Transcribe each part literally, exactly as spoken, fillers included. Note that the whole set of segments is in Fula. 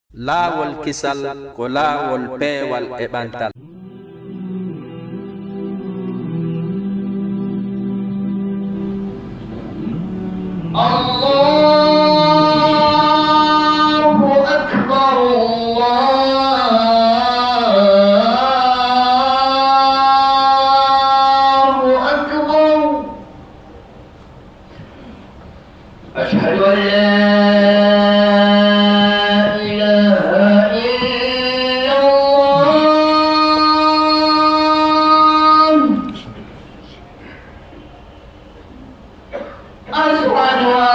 Laawol kisal ko laawol peewal e ɓantal. الله أكبر، الله أكبر. أشهد أن لا إله إلا الله. أشهد أن لا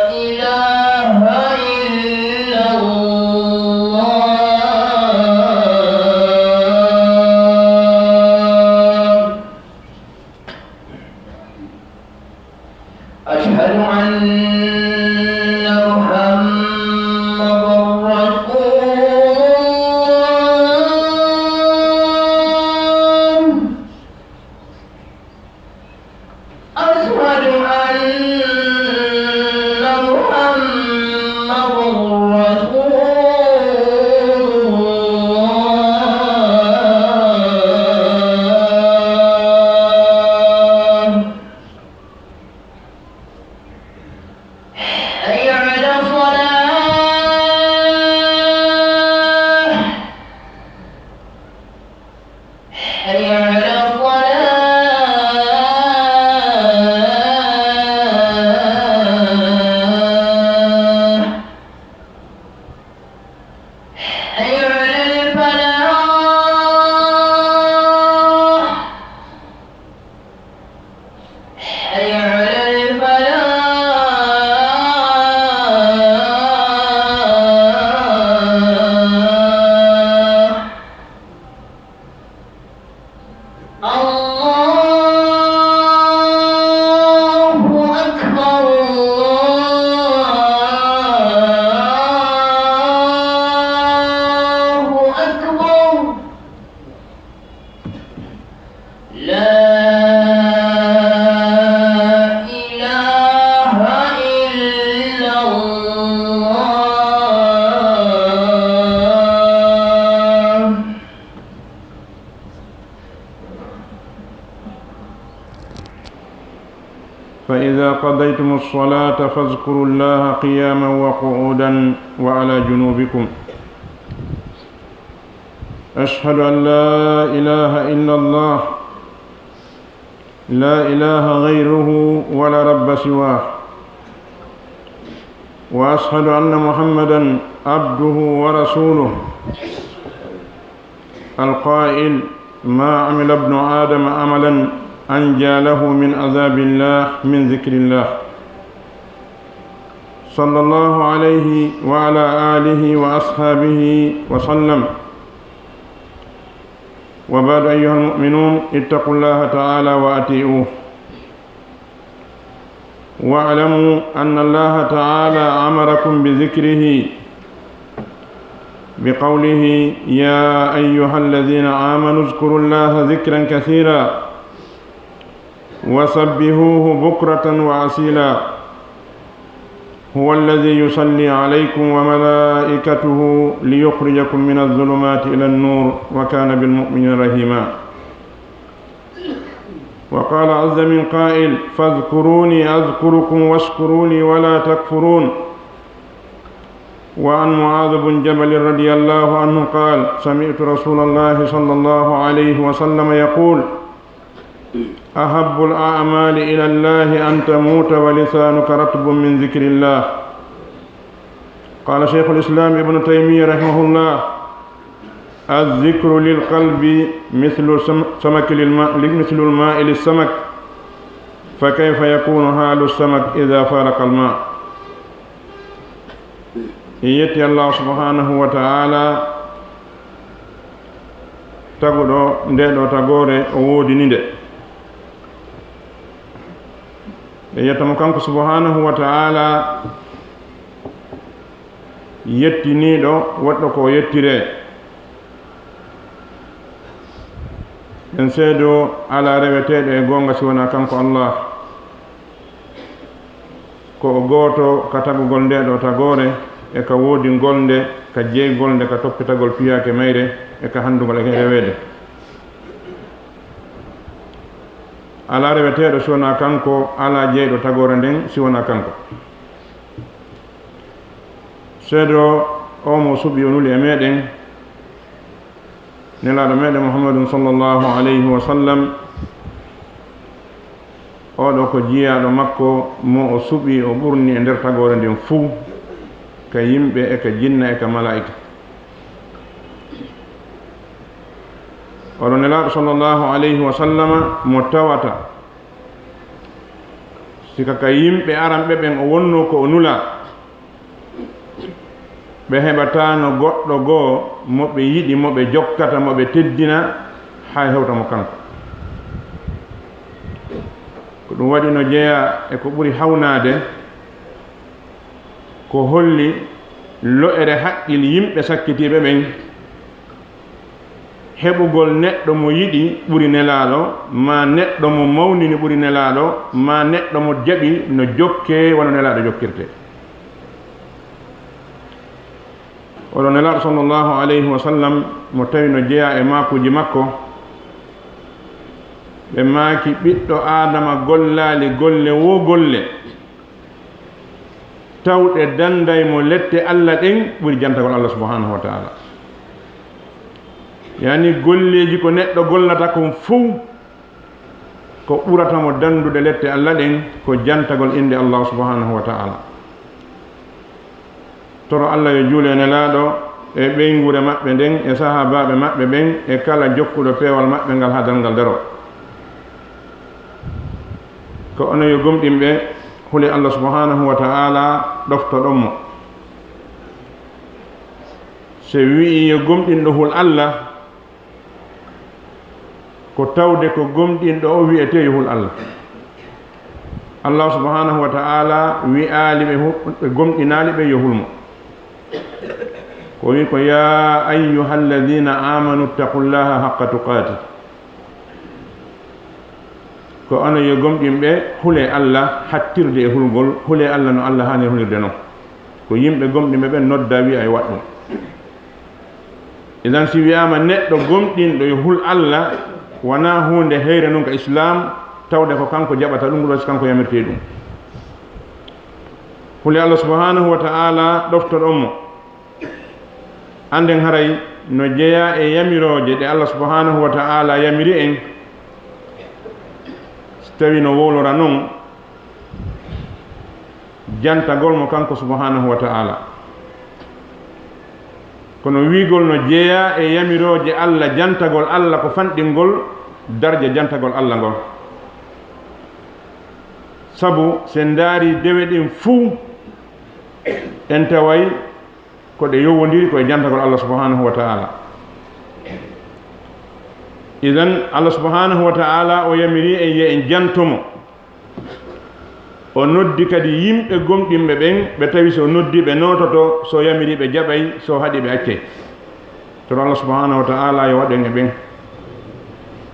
إله إلا الله. أشهد أن محمدا رسول الله. أشهد أن محمدا رسول الله. حي على الصلاة. حي على الصلاة. حي على الفلاح. حي على الفلاح. الله أكبر، الله أكبر. لا إله إلا الله. فإذا قضيتم الصلاة فاذكروا الله قياما وقعودا وعلى جنوبكم. أشهد أن لا إله إلا الله، لا إله غيره ولا رب سواه، وأشهد أن محمدا عبده ورسوله، القائل: ما عمل ابن آدم عملا أنجى له من عذاب الله من ذكر الله، صلى الله عليه وعلى آله وأصحابه وسلم. وبعد، أيها المؤمنون، اتقوا الله تعالى وأطيعوه، واعلموا أن الله تعالى أمركم بذكره بقوله: يا أيها الذين آمنوا اذكروا الله ذكرا كثيرا وسبحوه بكرة وأصيلا. هو الذي يصلي عليكم وملائكته ليخرجكم من الظلمات إلى النور وكان بالمؤمنين رحيما. وقال عز من قائل: فاذكروني أذكركم واشكروا لي ولا تكفرون. وعن معاذ بن جبل رضي الله عنه قال: سمعت رسول الله صلى الله عليه وسلم يقول: أحب الأعمال إلى الله أن تموت ولسانك رطب من ذكر الله. قال شيخ الإسلام ابن تيمية رحمه الله: الذكر للقلب مثل سم-، سمك للماء، مثل الماء للسمك، فكيف يكون حال السمك إذا فارق الماء؟ En yetti Allah subhanahu wa ta'ala, taguɗo nde ɗo tagoore, o woodini nde. En yetta mo kanko subhanahu wa ta'ala, yettiniiɗo, waɗɗo ko yettiree. En seedo alaa reweteeɗo e goonga si wonaa kanko Allah. Ko o gooto ka tagugol nde ɗo tagoore, e ka woodingol nde, ka jeygol nde, ka toppitagol piyaake mayre, e ka hanndugol e reweede. Alaa reweteeɗo si wonaa kanko, alaa jeyɗo tagoore nden si wonaa kanko. Seedo o mo suɓi o nuli e meɗen, Nelaaɗo meɗen Muhammadun sallallahu alayhi wa sallam, oɗo ko jiyaaɗo makko mo o suɓi, o ɓurni e nder tagoore nden fuu, ka yimɓe e ka jinna e ka malaa'ika. Oɗo Nelaaɗo sallallahu alayhi wa sallama mo tawata, sika ka yimɓe aranɓe ɓen o wonno ko o nula, ɓe heɓataano goɗɗo goo mo ɓe yiɗi, mo ɓe jokkata, mo ɓe teddina, hay hewta mo kanko. Ko ɗum waɗi no jeyaa e ko ɓuri hawnaade, ko holli lo'ere haqqil yimɓe sakkitiiɓe ɓen, heɓugol neɗɗo mo yiɗi ɓuri Nelaaɗo, maa neɗɗo mo mawnini ɓuri Nelaaɗo, maa neɗɗo mo jaɓi no jokkee wano Nelaaɗo jokkirtee. Oɗo Nelaaɗo sallallahu alayhi wa sallam mo tawi no jeyaa e maakuuji makko, ɓe maaki, ɓiɗɗo Aadama gollaali golle woo golle, tawɗe danday mo lette Alla ɗen ɓuri jantagol Alla subhanahu wa ta'ala. Yani golleeji ko neɗɗo gollata kon fow, ko ɓurata mo dandude lette Alla ɗen ko jantagol innde Allah subhanahu wa ta'ala. Toro Alla yo juule Nelaaɗo e ɓeynguure maɓɓe nden e sahaabaaɓe maɓɓe ɓen e kala jokkuɗo peewal maɓɓe ngal haa darngal daroo. Ko onon yo gomɗinɓe, hule Alla subhanahu wa ta'ala, ɗoftoɗon mo. Se wi'i yo gomɗinɗo hul Alla, ko tawde ko gomɗinɗo o wi'etee yo hul Alla. Allah subhanahu wa ta'ala wi'aali ɓe hu-, ɓe gomɗinaali ɓe yo hul mo. Ko wi ko, "Ya ayyuhalladhina amanu ittaqullaha haqqa tuqatih." Ko onon yo gomɗinɓe, hule Alla hattirde e hulgol, hule Alla no Alla haani hulirde non. Ko yimɓe gomɗinɓe ɓen nodda wi'a e waɗɗum. Idan si wi'aama neɗɗo gomɗinɗo yo hul Alla, wonaa huunde heyre non ka Islaam, tawde ko kanko jaɓata ɗum, ɗum si kanko yamirtee ɗum. Hule Alla subhanahu wa ta'ala, ɗoftoɗon mo. Annden haray no jeyaa e yamirooje ɗe Alla subhanahu wa ta'ala yamiri en, si tawi no wowlora non jantagol mo kanko subhanahu wa ta'ala. Kono wi'gol no jeyaa e yamirooje Alla, jantagol Alla ko fanɗingol darja jantagol Alla ngol. Sabu si en ndaari dewe ɗen fuu, en taway ko ɗe yowondiri ko e jantagol Allah subhanahu wa ta'ala. Idan Allah subhanahu wa ta'ala o yamiri en yo en janto mo. O noddi kadi yimɓe gomɗinɓe ɓen, ɓe tawi so noddi ɓe noototo, so yamiri ɓe jaɓay, so haɗi ɓe accay. Toro Allah subhanahu wa ta'ala yo waɗ en e ɓen.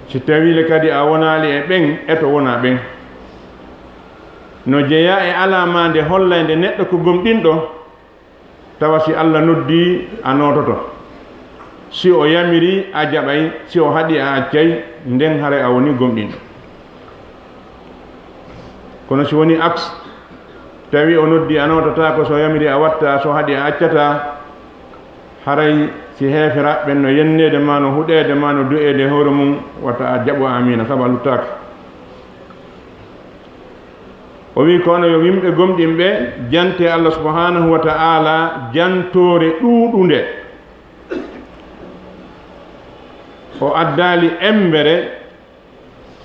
Si tawi le kadi a wonaali e ɓen, eto wona ɓen. No jeyaa e alaamaande hollaynde neɗɗo ko gomɗinɗo, tawa si Allah noddi a noototo. Si o yamiri a jaɓay, si o haɗi a accay, nden haray a woni gomɗinɗo. Kono si woni aks, tawi o noddi a noototaako, so yamiri a watta, so haɗi a accata, haray si heeferaaɓe ɓen no yenneede ma, no huɗeede ma, no du'eede e hoore mum, wata a jaɓu amiina, sabu a luttaaka. O wi'i, kono yo yimɓe gomɗinɓe jante Allah subhanahu wa ta'ala jantoore ɗuuɗunde. O addaali embere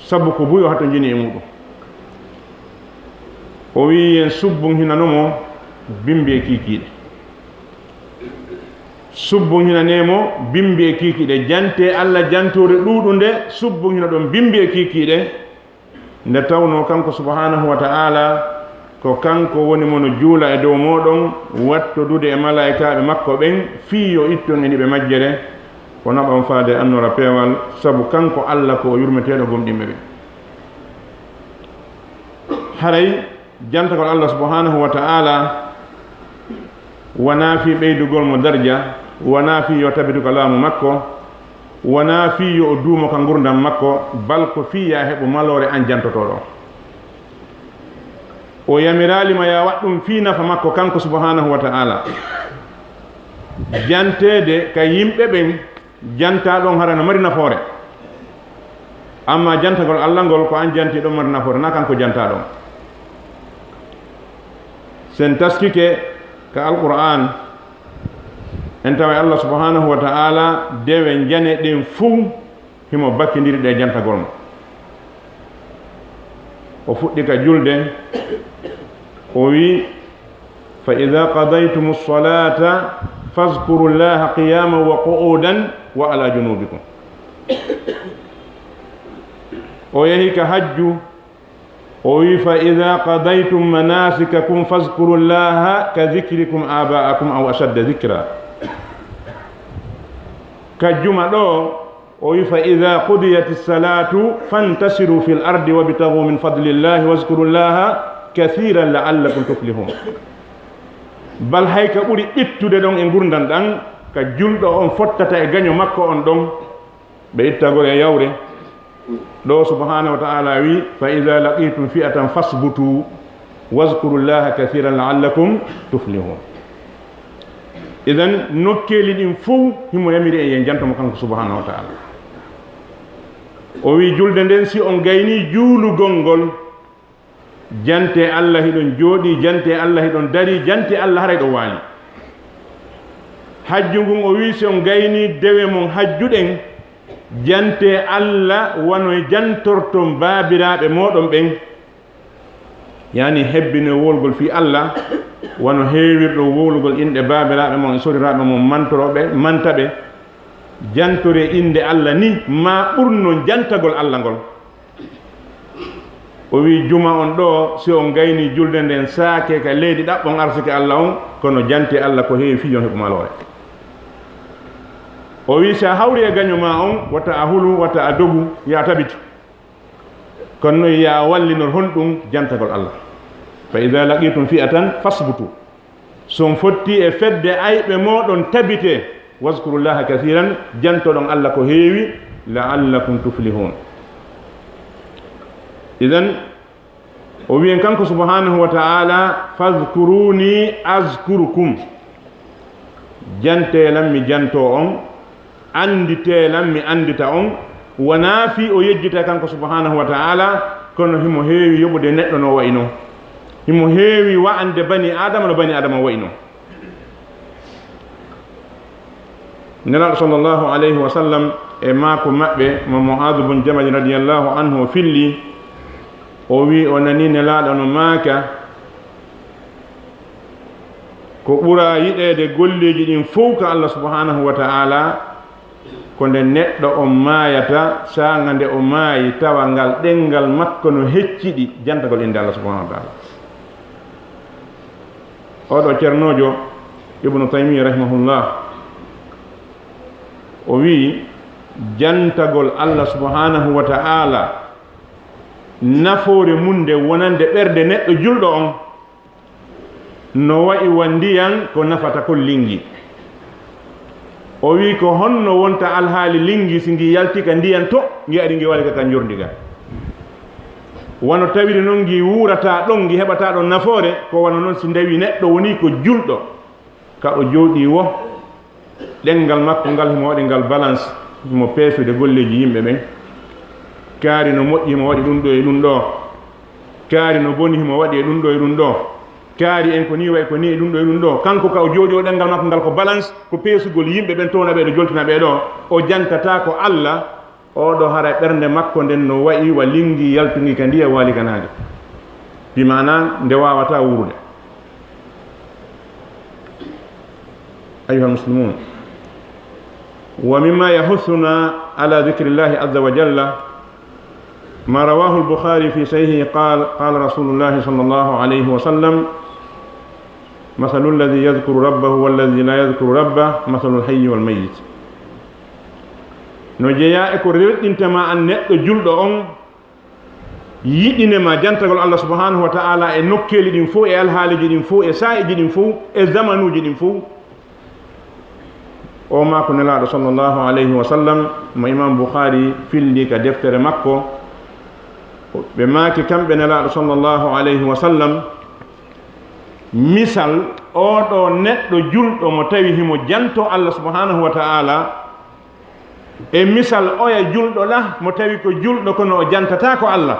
sabu ko buy o hatonjini e muɗum. O wi'i en subbun hinano mo bimbi e kiikiiɗe. Subbun hinane mo bimbi e kiikiiɗe. Jante Allah jantoore ɗuuɗunde, subbun hino ɗon bimbi e kiikiiɗe. Nde tawnoo kanko subhaanahu wa ta'aala ko kanko woni mo no juula e dow mooɗon, wattodude e malaa'ikaaɓe makko ɓen, fii yo itton e niɓe majjere, ko naɓan faade annora peewal, sabu kanko Alla ko o yurmeteeɗo gomɗinɓe ɓen. Haray Jantagol Allah subhanahu wa ta'ala wonaa fii ɓeydugol mo darja, wonaa fii yo tabitu ka laamu makko, wonaa fii yo o duumo ka ngurndan makko, bal ko fii yaa heɓu maloore an jantotooɗo. O yamiraali ma yaa waɗ ɗum fii nafa makko kanko subhanahu wa ta'ala. Janteede ka yimɓe ɓen, jantaaɗo on hara no mari nafoore. Amma jantagol Allah ngol, ko an jantiiɗo on mari nafoore, na kanko jantaaɗo on. Sen taskike ka Alqur'an, en taway Allah subhanahu wa ta'ala dewe njane ɗen fow himo bakkindiri ɗe jantagol mo. O fuɗɗi ka julde, o wi, "Fa idha qadaytumus salata fazkurullaha qiyaman wa qu'udan wa ala junubikum." O yehi ka hajju, o wi, "Fa idha qadaytum manasikakum fazkurullaha ka dhikrikum aba'akum aw ashadda dhikra." Ka juma ɗo, o wi, "Fa idha qudiyatis salatu fantashiru fil ardi wabtaghu min fadlillahi wazkurullaha kathiran la'allakum tuflihun." Bal hay ka ɓuri ɓittude ɗon e ngurndan ɗan, ka julɗo on fottata e gaño makko on ɗon, ɓe ittagol e yawre. Ɗo subhanahu wa ta'ala wi, "Fa idha laqitum fi'atan fasbutu wazkurullaha kathiran la'allakum tuflihun." Idan, nokkeeli ɗin fow himo yamiri en yen janto mo kanko subhanahu wa ta'ala. O wi, julde nden, si on gayni juulugol ngol, jante Allah hiɗon jooɗi, jante Allah hiɗon dari, jante Allah haray ɗon waali. Hajju ngun, o wi, si on gayni dewe mon hajju ɗen, jante Allah wano jantorton baabiraaɓe mooɗon ɓen. Yani hebbino wowlugol fii Allah, wano heewirɗo wowlugol inɗe baabiraaɓe mon e soriraaɓe mon, mantoroɓe, manta ɓe. Jantore innde Allah ni, ma ɓurnon jantagol Allah ngol. O wi, juma on ɗo, si on gayni julde nden, saake ka leydi ɗaɓɓon arsike Allah on, kono jante Allah ko heewi fii yo on heɓu maloore. O wi, si a hawri e gaño ma on, wata a hulu, wata a dogu, ya a tabitu. Kono noon ya a wallinor honɗum? Jantagol Allah. "Fa idha laqitum fi'atan fasbutu." Si on fotti e fedde ayɓe mooɗon, tabitee. "Wazkurullaha kathiran", jantoɗon Allah ko heewi, "la'allakum tuflihun." Idan, o wiyen kanko subhanahu wa ta'ala, "Fazkuruni azkurukum." Jantee lan, mi jantoo on. Annditee lan, mi anndita on. Wonaa fii o yejjita kanko subhanahu wa ta'ala, kono himo heewi yoɓude neɗɗo no wa'i non. Himo heewi wa'ande bani Adama no bani Adama wa'i non. Nelaaɗo sallallahu alayhi wa sallam e maako maɓɓe mo Mu'adh bun Jabal radiyallahu anhu o filli, o wi o nani Nelaaɗo no maaka, ko ɓura yiɗeede golleeji ɗin fow ka Allah subhanahu wa ta'ala, ko nde neɗɗo on maayata, saanga nde o maayi, tawa ngal ɗenngal makko no hecciɗi jantagol innde Allah subhanahu wa ta'ala. Oɗo cernoojo Ibnu Taymiyya rahimahullah, o wi'i, jantagol Allah subhanahu wa ta'ala, nafoore mun nde wonande ɓernde neɗɗo julɗo on, no wa'i wa ndiyan ko nafata kon linngi. O wi'i, ko honno wonta alhaali linngi si ngi yalti ka ndiyan to, ngi ari ngi wali ka, ka njordi ga? Wano tawiri non ngi wuurata ɗon, ngi heɓata ɗon nafoore, ko wano non si ndawi neɗɗo woni ko julɗo, ka o jooɗii wo, ɗenngal makko ngal himo waɗi ngal balance, himo peesude golleeji yimɓe ɓen. Kaari no moƴƴi, himo waɗi ɗum ɗo e ɗum ɗo. Kaari no boni, himo waɗi e ɗum ɗo e ɗum ɗo. Kaari en ko nii wa'i, ko nii e ɗum ɗo e ɗum ɗo. Kanko ka o jooɗii o, ɗenngal makko ngal ko balance, ko peesugol yimɓe ɓen, towna ɓee ɗo, joltina ɓee ɗo. O jantataa ko Allah. Oɗo hara ɓernde makko nden no wa'i wa linngi yaltungi ka ndiya waali ka naange. Bi maana nde waawataa wuurude. Ayyuhal muslimun, wa mimma yahuthuna ala dhikrillahi azza wa jalla ma rawahu al-Bukhari fi sahihihi qal, qala Rasulullahi sallallahu alayhi wa sallam, "Mathalu alladhi yadhkuru rabbahu walladhi la yadhkuru rabbah, mathalu al-hayyi wal mayyit." No jeyaa e ko rerɗinta ma an neɗɗo julɗo on, yiɗine ma jantagol Allah subhanahu wa ta'ala e nokkeeli ɗin fof, e alhaaliiji ɗin fof, e saa'iiji ɗin fof, e zamanuuji ɗin fof. O maako Nelaaɗo sallallahu alayhi wa sallam, mo Imam Bukhari filli ka deftere makko, ɓe maaki kamɓe Nelaaɗo sallallahu alayhi wa sallam, misal oo ɗoo neɗɗo julɗo mo tawi himo janto Allah subhanahu wa ta'ala, e misal oya julɗo ɗa mo tawi ko julɗo kono o jantataako Allah.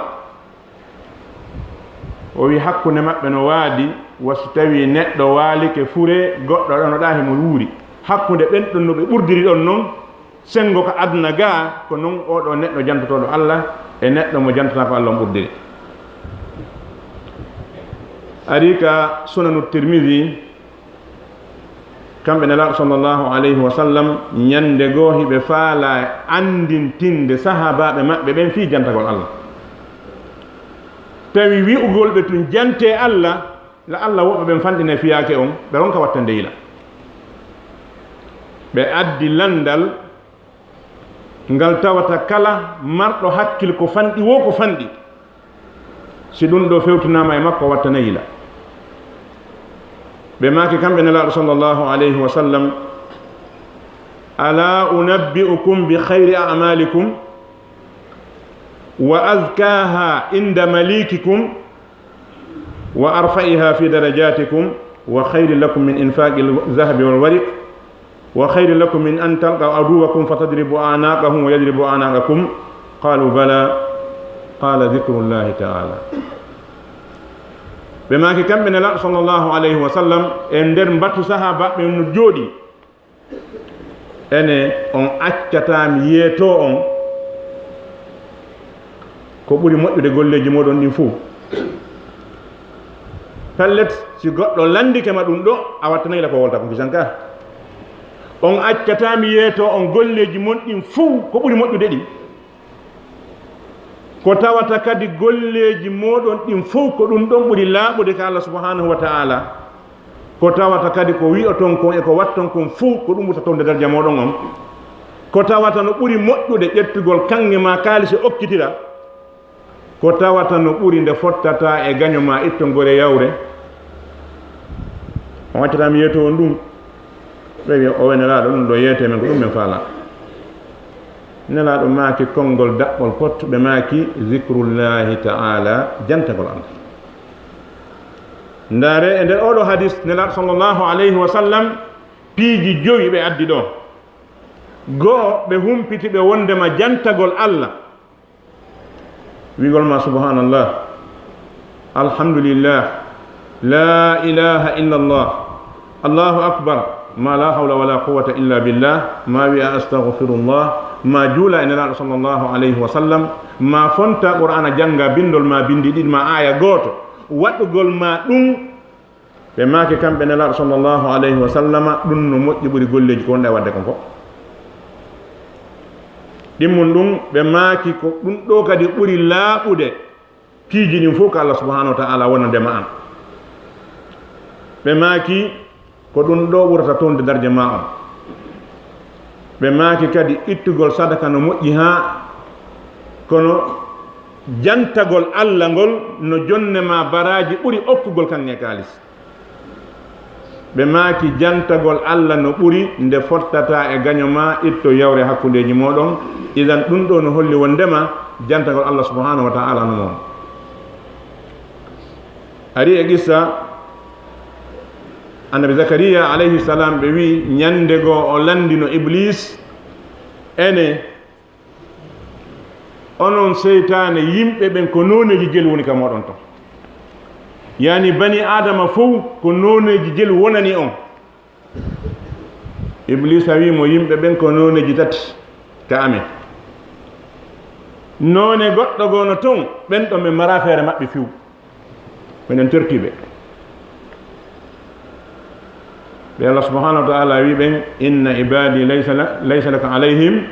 O wi hakkunde maɓɓe no waadi wa si tawi neɗɗo waalike fure goɗɗo ɗon ɗa himo wuuri. Hakkunde ɓen ɗon no ɓe ɓurdiri ɗon non, senngo ka aduna ga, ko non oo ɗoo neɗɗo jantotooɗo Allah e neɗɗo mo jantataako Allah on ɓurdiri. Ari ka Sunanu Tirmidhi, kamɓe Nelaaɗo sallallahu alayhi wa sallam, ñande goo hiɓe faala anndintinde sahaabaaɓe maɓɓe ɓen fii jantagol Allah. Tawi wi'ugol ɓe tun jantee Allah, la Allah woɓɓe ɓen fanɗine fiyaake on, ɓe ronka wattande yila. Ɓe addi lanndal ngal tawata kala marɗo hakkil ko fanɗi woo ko fanɗi, si ɗun ɗoo fewtinaama e makko, wattana yila. Ɓe maaki kamɓe Nelaaɗo sallallahu alayhi wa sallam, "Ala unabbi'ukum bi khayri a'malikum wa azkaha inda malikikum wa arfa'iha fi darajatikum wa khayri lakum min infaqi dhahabi wal wariq wa khayri lakum min an talqaw aduwakum fatadribu anaqahum wa yadribu anaqakum?" Qalu, "Bala." Qala, "Dhikrullahi ta'ala." Ɓe maaki kamɓe Nelaaɗo sallallahu alayhi wa sallam e nder mbatu sahaaba ɓen no jooɗi, "Ene on accataa mi yeetoo on ko ɓuri moƴƴude golleeji mooɗon ɗin fow?" Pellet, si goɗɗo lanndike ma ɗun ɗoo, a wattanay la ko wolta ko kisan ka. "On accataa mi yeetoo on golleeji mon ɗin fow ko ɓuri moƴƴude ɗin?" Ko tawata kadi golleeji mooɗon ɗin fow ko ɗun ɗon ɓuri laaɓude ka Allah subhanahu wa ta'ala. Ko tawata kadi ko wi'oton kon e ko watton kon fow ko ɗun ɓurta towde darja mooɗon on. Ko tawata no ɓuri moƴƴude ƴettugol kaŋŋe maa kaalisi okkitira. Ko tawata no ɓuri nde fottata e gaño maa ittongol e yawre. On accataa mi yeetoo on ɗun? Ɓe wi'i, "O we Nelaaɗo, ɗun ɗoo yeetee men, ko ɗun men faalaa." Nelaaɗo maaki konngol daɓɓol pot, ɓe maaki, "Zikrullahi ta'ala, jantagol Allah." Ndaaree e nder oo ɗoo hadis, Nelaaɗo sallallahu alayhi wa sallam, piiji jowi ɓe addi ɗoo. Go'o, ɓe humpiti ɓe wonndema jantagol Allah. Wi'ugol ma subhanallah, alhamdulillah, la ilaha illallah, Allahu akbar, ma la hawla wala quwwata illa billah, ma wi'a astaghfirullah, ma juula e Nelaaɗo sallallahu alayhi wa sallam, ma fonta Qur'aana jannga bindol ma bindi ɗiɗi ma aaya gooto, waɗugol ma ɗun Ɓe maaki kamɓe Nelaaɗo sallallahu alayhi wa sallama, ɗun no moƴƴi ɓuri golleeji ko wonɗa e waɗde kon ko. Ɗimmun ɗun, ɓe maaki ko ɗun ɗoo kadi ɓuri laaɓude piiji ɗin fow ka Allah subhanahu wa ta'ala wonande ma an. Ɓe maaki ko ɗun ɗoo ɓurata towde darja ma on. Ɓe maaki kadi ittugol sadaka no moƴƴi haa, kono jantagol Allah ngol no jonne ma baraaji ɓuri okkugol kaŋŋe kaalis. Ɓe maaki jantagol Allah no ɓuri nde fottata e gaño ma itto yawre hakkundeeji mooɗon. Idan ɗun ɗoo no holli wondema jantagol Allah subhanahu wa ta'ala no mawni. Ari e qissa Annabi Zakariya alayhi salam, ɓe wi'i ñande goo o landino Iblis, ene, onon seytaane, yimɓe ɓen ko nooneeji jelu woni ka mooɗon ton. Yani bani Aadama fow ko nooneeji jelu wonani on. Iblisa wi'i mo yimɓe ɓen ko nooneeji tati ka amen. Noone goɗɗo goo no ton, ɓen ɗon men mara feere maɓɓe few. Minen tertiiɓe. Ɓe Allah subhanahu wa ta'ala wi'i ɓen, "Inna ibadi laysa la-, laysa laka alayhim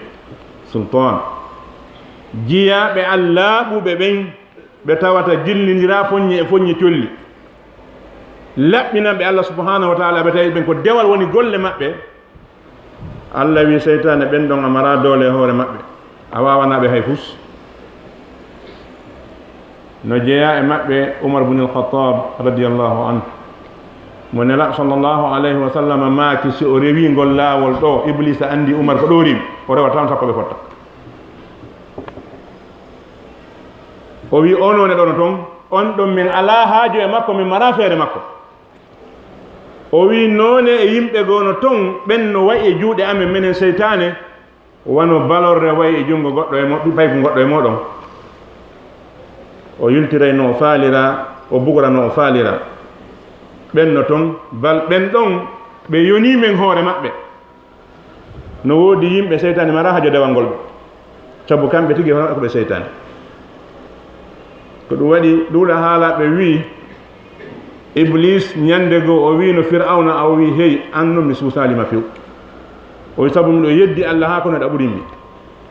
sultan." Jiyaaɓe Allah laaɓuɓe ɓen, ɓe tawata jillindiraa foɲɲe e foɲɲe colli. Laɓɓinanɓe Allah subhanahu wa ta'ala, ɓe tawi ɓen ko dewal woni golle maɓɓe. Allah wi'i seytaane, ɓen ɗon a mara doole e hoore maɓɓe, a waawanaa ɓe hay fus. No jeyaa e maɓɓe Umar bun al-Khattab radiyallahu anhu. Mo Nelaaɗo sallallahu alayhi wa sallam maaki, si o rewii ngol laawol ɗoo, Ibliisa anndi Umar ko ɗoo rewi, o rewata on sakko ɓe fotta. O wii, "Oo noone ɗoo no ton, on ɗon min alaa haaju e makko, min maraa feere makko." O wii, "Noone e yimɓe goo no ton, ɓen no wa'i e juuɗe amen menen seytaane, wano balorre wa'i e junngo goɗɗo e mo-, paygu goɗɗo e mooɗon." O yiltiray no o faaliraa, o bugora no o faaliraa. Ɓen no ton, bal ɓen ɗon, ɓe yonii men hoore maɓɓe. No woodi yimɓe seytaane maraa haaju dewal ngol ɓe, sabu kamɓe tigi hono ko ɓe seytaane. Ko ɗum waɗi ɗuuɗa haalaaɓe wii, Iblis ñande goo o wii no Fir'awna, o wii, "Hey, an non mi suusaali ma few." O wii, "Sabu miɗo yeddi Allah haa kono aɗa ɓuri mi.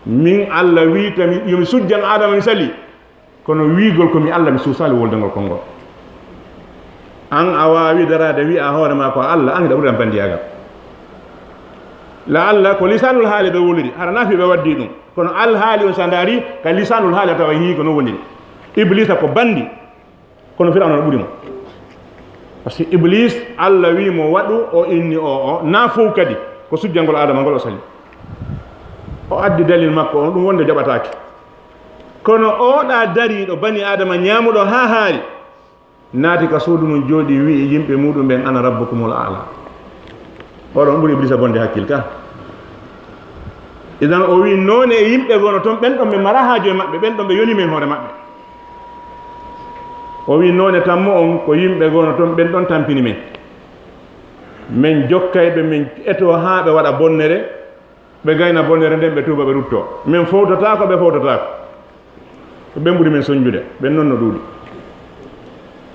Min Allah wii tami yo mi sujjan Aadama, mi sali." Kono wiigol ko mi Allah, mi suusaali woldangol konngol. An a waawi daraade wi'a hoore maa ko Allah, an hiɗa ɓuri am bandiyaagal. La Allah ko lisaanul haali ɓe woliri, hara naa fii ɓe waddi ɗum. Kono alhaali on sa ndaari ka lisaanul haali a tawa hii ko no woniri. Ibliisa ko bandi, kono Fir'awna no ɓuri mo. Parce que Iblis, Allah wii mo waɗu, o inni o, o, naa fow kadi, ko sujjangol Aadama ngol o sali. O addi dalil makko on, ɗum wonde jaɓataake. Kono ooɗa dariiɗo bani Aadama ñaamuɗo haa haari, naati ka suudu mum jooɗii, wi'i yimɓe muuɗum ɓen, "Ana rabbukumul a'la." Oɗon ɓuri Ibliisa bonde hakkil ka. Idan o wi'i, "Noone e yimɓe goo no ton, ɓen ɗon min maraa haaju e maɓɓe, ɓen ɗon ɓe yoni men hoore maɓɓe." O wi'i, "Noone tammo on ko yimɓe goo no ton, ɓen ɗon tampini men. Men jokkay ɓe, men etoo haa ɓe waɗa bonnere, ɓe gayna bonnere nden, ɓe tuuba, ɓe ruttoo. Men fowtataako, ɓe fowtataako. Ko ɓen ɓuri men sonjude, ɓen non no ɗuuɗi."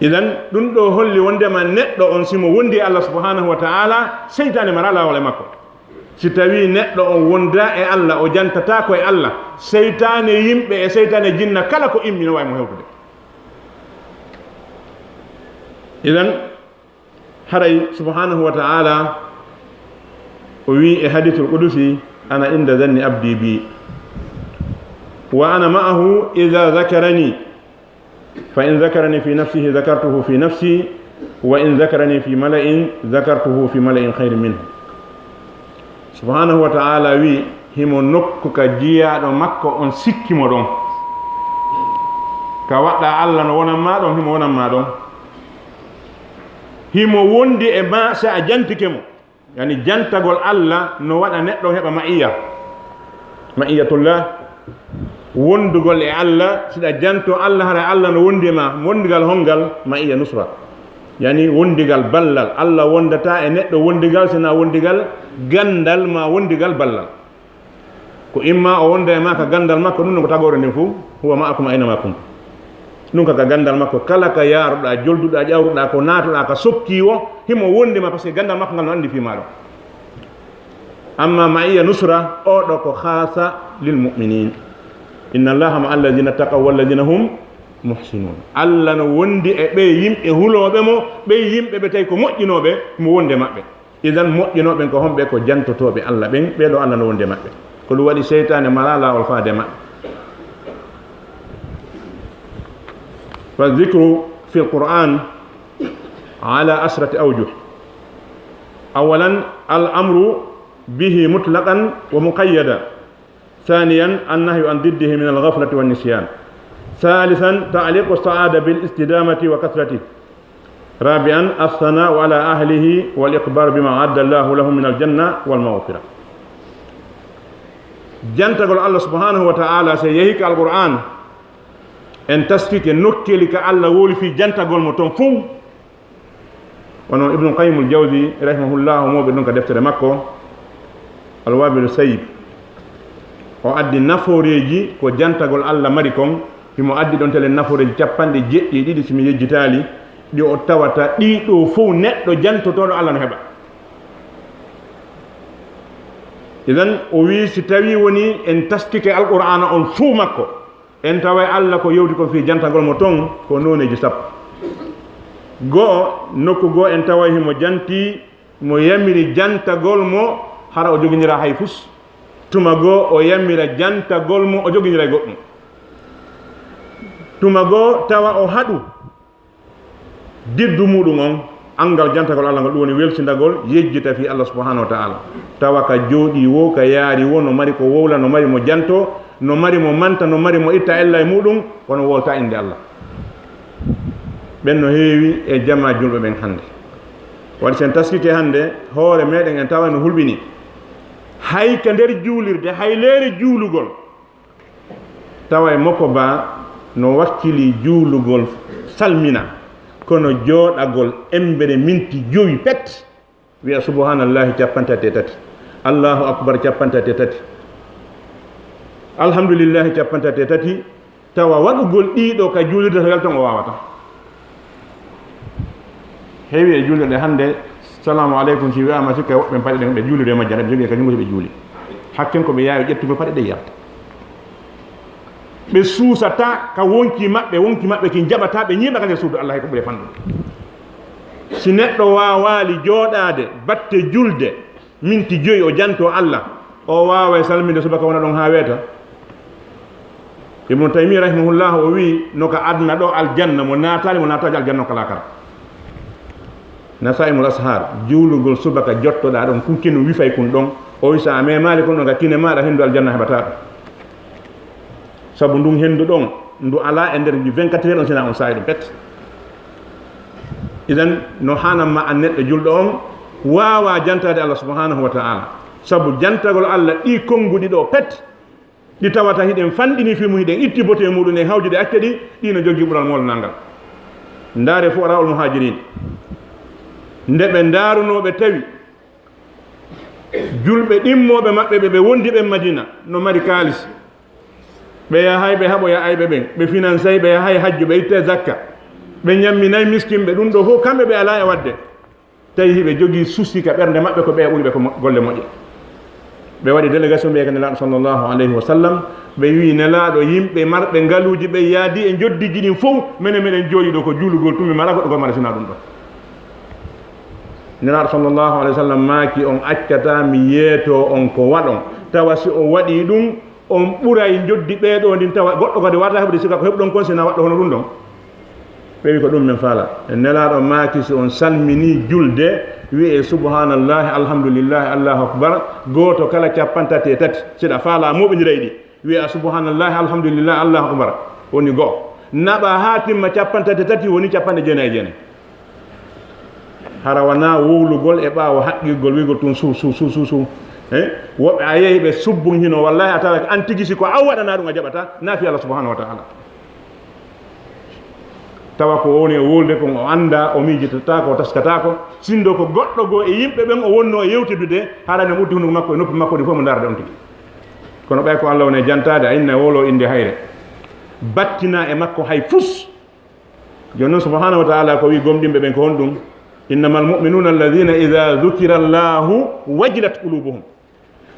Idan, ɗum ɗoo holli wondema neɗɗo on, si mo wondi e Allah subhanahu wa ta'ala, seytaane maraa laawol e makko. Si tawii neɗɗo on wondaa e Allah, o jantataako e Allah, seytaane yimɓe e seytaane jinna kala ko immi no waawi mo hewtude. Idan, haray subhanahu wa ta'ala o wii e hadithul qudusi, "Ana inda zanni abdi bi, wa ana ma'ahu idha dhakarani, fa in dhakarani fi nafsihi dhakartuhu fi nafsi, wa in dhakarani fi mala'in dhakartuhu fi mala'in khairin minhu." Subhanahu wa ta'ala wii, himo nokku ka jiyaaɗo makko on sikki mo ɗon. Ka waɗɗa Allah no wonan ma ɗon, himo wonan ma ɗon. Himo wondi e ma si a jantike mo. Yani jantagol Allah no waɗa neɗɗo heɓa ma'iyya. Ma'iyyatullah, wondugol e Allah, si ɗa janto Allah, hara Allah no wondi e ma. Wondigal hongal? Ma'iyya nusra. Yani wondigal ballal. Allah wondata e neɗɗo wondigal, sina wondigal gandal ma wondigal ballal. Ko imma o wonda e ma ka gandal makko, ɗum ɗon ko tagoore nden fow, "Huwa ma'akum aina ma kuntum." Ɗum ka, ka gandal makko, kala ka yaaruɗa, jolduɗa, ƴawruɗa, ko naatuɗa, ka sokki o, himo wondi ma, parce que gandal makko ngal no andi fii ma ɗon. Amma ma'iyya nusra, o ɗo ko khasa lil mu'minin. "Inna Allaha ma'a alladhina taqaw walladhina hum muhsinun." Allah no wondi e ɓe yimɓe hulooɓe mo, ɓe yimɓe ɓe tawi ko moƴƴinooɓe, mo wondi e maɓɓe. Idan moƴƴinooɓe ɓen ko homɓe? Ko jantotooɓe Allah ɓen, ɓee ɗoo Allah no wondi e maɓɓe. Ko ɗum waɗi seytaane maraa laawol faade maɓɓe. Fa dhikru fil Qur'an ala ashrati awjuh. Awalan, al amru bihi mutlaqan wa muqayyada. Thaniyan, an nahyu an diddihi min al ghaflati wan nisyan. Thalithan, ta'liqu as sa'ada bil istidamati wa kathratihi. Rabi'an, as-sana'u ala ahlihi wal ikhbar bima a'adda Allahu lahum min al-janna wal maghfira. Jantagol Allah subhanahu wa ta'ala, si en yehi ka Alqur'an, en taskike nokkeeli ka Allah wowli fii jantagol mo ton fow. Wano Ibnu Qayyim al-Jawzi rahimahullah, mawɓe ɗum ka deftere makko, Al-Wabilu Sayyib, o addi nafooreeji ko jantagol Allah mari kon, himo addi ɗon telen nafooreeji capanɗe jeɗɗi e ɗiɗi, si mi yejjitaali, ɗi o tawata ɗii ɗoo fow neɗɗo jantotooɗo Allah no heɓa. Idan, o wii, si tawii wonii en taskike Alqur'aana on fow makko, en taway Allah ko yewti kon fii jantagol mo ton ko nooneeji sappo. Go'o, nokku goo en taway himo janti mo yamiri jantagol mo hara o jogindiraa hay fus. Tuma goo o yamira jantagol mo o jogindiray goɗɗum. Tuma goo tawa o haɗu diddu muuɗum on, anngal jantagol Allah ngol, ɗum woni weltindagol, yejjita fii Allah subhanahu wa ta'ala. Tawa ka jooɗii woo, ka yaari woo, no mari ko wowla, no mari mo janto, no mari mo manta, no mari mo itta ella e muuɗum, kono wowlata innde Allah. Ɓen no heewi e jamaa julɓe ɓen hannde. Waɗi sen taskike hannde, hoore meɗen en tawa no hulɓini. Hay ka nder juulirde, hay leere juulugol, tawa e moko ba no wakkili juulugol salmina, kono jooɗagol embere minti jowi pet, wi'a subhanallahi cappanɗe tati e tati, Allahu akbar cappanɗe tati e tati, alhamdulillahi cappanɗe tati e tati, tawa waɗugol ɗiɗo ka juulirde tagal ton o waawata. Heewi e juulirde hannde, salamu aleykum, si wi'aama sikka woɓɓe paɗe ɗen ɓe juulirde e majje, ɓe jogii ka junngo si ɓe juuli. Hakken ko ɓe yaawi ƴettugol paɗe ɗe yalta. Ɓe suusata ka wonki maɓɓe, wonki maɓɓe kin jaɓata ɓe ñiiɓa ka nder suudu Allah hay ko ɓuri fanɗude. Si neɗɗo waawaali jooɗaade batte julde, minti joyi o janto Allah, o waaway salminde subaka wona ɗon haa weeta. Ibnu Taymiya rahimahullah o wi'i, no ka aduna ɗo aljanna mo naataali, mo naataali aljanna o ka laakara. Nasaa'imul Ashar, juulugol subaka jottoɗaa ɗon, kun kinu wifay kun ɗon. O wi'i, so a memaali kun ɗon ka kine maaɗa, henndu aljanna heɓataa ɗum. Sabu ndun henndu ɗon, ndu alaa e nder nji vingt-quatre heures on, sinaa on saa'i ɗum pet. Idan, no haanamma an neɗɗo julɗo on, waawaa jantaade Allah subhanahu wa ta'ala. Sabu jantagol Allah ɗi konnguɗi ɗo pet, ɗi tawata hiɗen fanɗini fii mun, hiɗen itti bote muuɗum, en hawjide acca ɗi, ɗi no jogii ɓural moolanaangal. Ndaare fuqaraa'ul muhaajiriin. Nde ɓe ndaarunoo, ɓe tawi julɓe ɗimmooɓe maɓɓe ɓe, ɓe wondi ɓen Madina, no mari kaalis. Ɓe yahay ɓe haɓoya ayɓe ɓen, ɓe finansay, ɓe yahay hajju, ɓe ittay zakka, ɓe ñamminay miskinɓe, ɗum ɗoo fof kamɓe ɓe alaa e waɗde. Tawi hiɓe jogii souci ka ɓernde maɓɓe ko ɓe ɓuri ɓe ko mo-, golle moƴƴe. Ɓe waɗi délégation ɓe ka Nelaaɗo sallallahu alayhi wa sallam, ɓe wi'i, Nelaaɗo, yimɓe marɓe ngaluuji ɓe yaadi e njoddiiji ɗin fof, menen meɗen jooɗii ɗoo ko juulugol tun, min alaa goɗɗo ko mari sinaa ɗum ɗoo. Nelaaɗo sallallahu alayhi wa sallam maaki, on accataa mi yeetoo on ko waɗon, tawa si o waɗii ɗum, on ɓuray njoddi ɓee ɗoo ndin, tawa goɗɗo kadi waawataa heɓude sika ko heɓuɗon kon, sinaa waɗɗo hono ɗum ɗon. Ɓe wi, ko ɗum min faala. Nelaaɗo maaki, si on salminii julde, wi'ee subhanallahi, alhamdulillahi, Allahu akbar, gooto kala cappanɗe tati e tati. Si ɗa faalaa mooɓindiray ɗi, wi'aa subhanallahi, alhamdulillahi, Allahu akbar, woni go'o. Naɓaa haa timma cappanɗe tati e tati, woni cappanɗe jeenayi e jeenayi. Hara wanaa wowlugol e ɓaawo haqqirgol, wi'gol tun su, su, su, su, su. Eh? Woɓɓe a yehi ɓe subbun hino, wallahi a taway ko an tigi, si ko an waɗanaa ɗum a jaɓataa, naa fii Allah subhanahu wa ta'ala. Tawa ko woni e wowlude kon o anndaa, o miijitataako, o taskataako. Sinndo ko goɗɗo goo e yimɓe ɓen o wonnoo e yewtidude, hara no uddi hunuko makko e noppi makko ɗi fof mo ndaarde on tigi. Kono ɓay ko Allah woni e jantaade, a inna wowloo innde hayre. Battinaa e makko hay fus. Jooni non, subhanahu wa ta'ala ko wi'i gomɗinɓe ɓen ko honɗum? Innamal mu'minuna alladhina idha dhukira Allahu wajilat qulubuhum.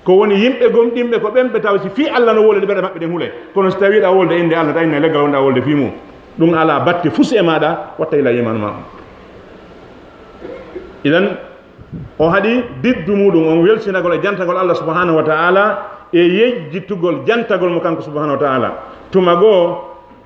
Ko woni yimɓe gomɗinɓe ko ɓen ɓe tawa si fii Allah no wowlani ɓerɗe maɓɓe ɗen hulay. Kono si tawii ɗa wowlude innde Allah, tawi no e leggal wonɗa wowlude fii mum, ɗum alaa batte fus e maaɗa, watta ila imaanu maa on. Idan, o haɗi diddu muuɗum on welsinagol e jantagol Allah subhanahu wa ta'ala e yejjitugol jantagol mo kanko subhanahu wa ta'ala. Tuma goo,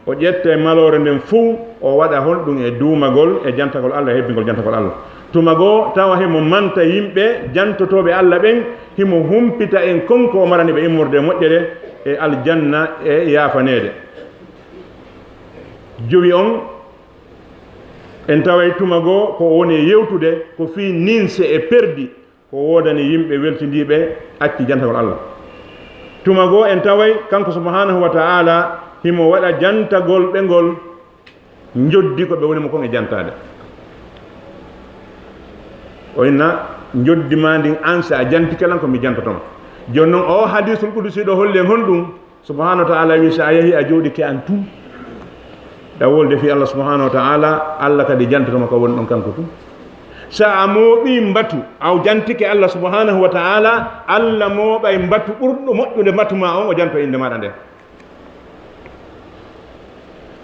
o ƴetta e maloore nden fow, o waɗa honɗum e duumagol e jantagol Allah, e hebbingol jantagol Allah. Tuma goo, tawa himo manta yimɓe jantotooɓe Allah ɓen, himo humpita en kon ko o marani ɓe immorde e moƴƴere e aljanna e yaafaneede. Jowi on, en taway tuma goo ko o woni e yewtude ko fii ninse e perdi. Ko woodani yimɓe weltindiiɓe acci jantagol Allah. Tuma goo en taway kanko subhanahu wa ta'ala himo waɗa jantagol ɓe ngol njoddi ko ɓe woni mo kon e jantaade. O inna, njoddi maa ndin an, si a jantike lan ko mi jantoto ma. Jooni non, o hadiisul qudusi ɗo holli en honɗum? Subhanahu wa ta'ala wi, si a yahi a jooɗike an tun, ɗa wolde fii Allah subhanahu wa ta'ala, Allah kadi jantoto ma ko woni ɗon kanko tun. Si a mooɓii mbatu, a jantike Allah subhanahu wa ta'ala, Allah mooɓay mbatu ɓurɗo moƴƴude mbatu maa on, o janto innde maaɗa nden.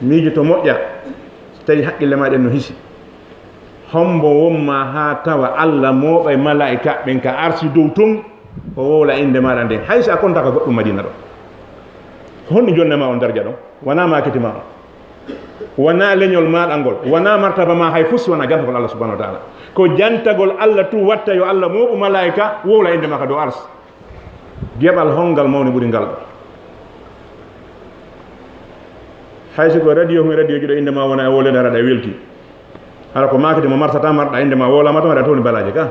Miijoto moƴƴa, so tawi haqqille maa ɗen no hisi. Hombo wonma haa tawa Allah mooɓay malaa'ika ɓen ka arsi dow tun, o wowla innde maaɗa nden, hay si a kontaaka goɗɗum Madina ɗo? Ko honɗum jonnay ma on darja ɗon? Wanaa maakiti ma on. Wonaa leñol maaɗa ngol, wonaa martaba ma hay fus, wonaa jantagol Allah subhanahu wa ta'ala. Ko jantagol Allah tun watta yo Allah mooɓu malaa'ika, wowla innde ma ka dow ars. Geɓal hongal mawni ɓuri ngal ɗo? Hay si ko radio, hon radio jiɗo innde ma wona e wowleede, hara aɗa welti. Hara ko maakete mo marsata, marɗa innde ma wowlama tan, aɗa tawni balaaje ka.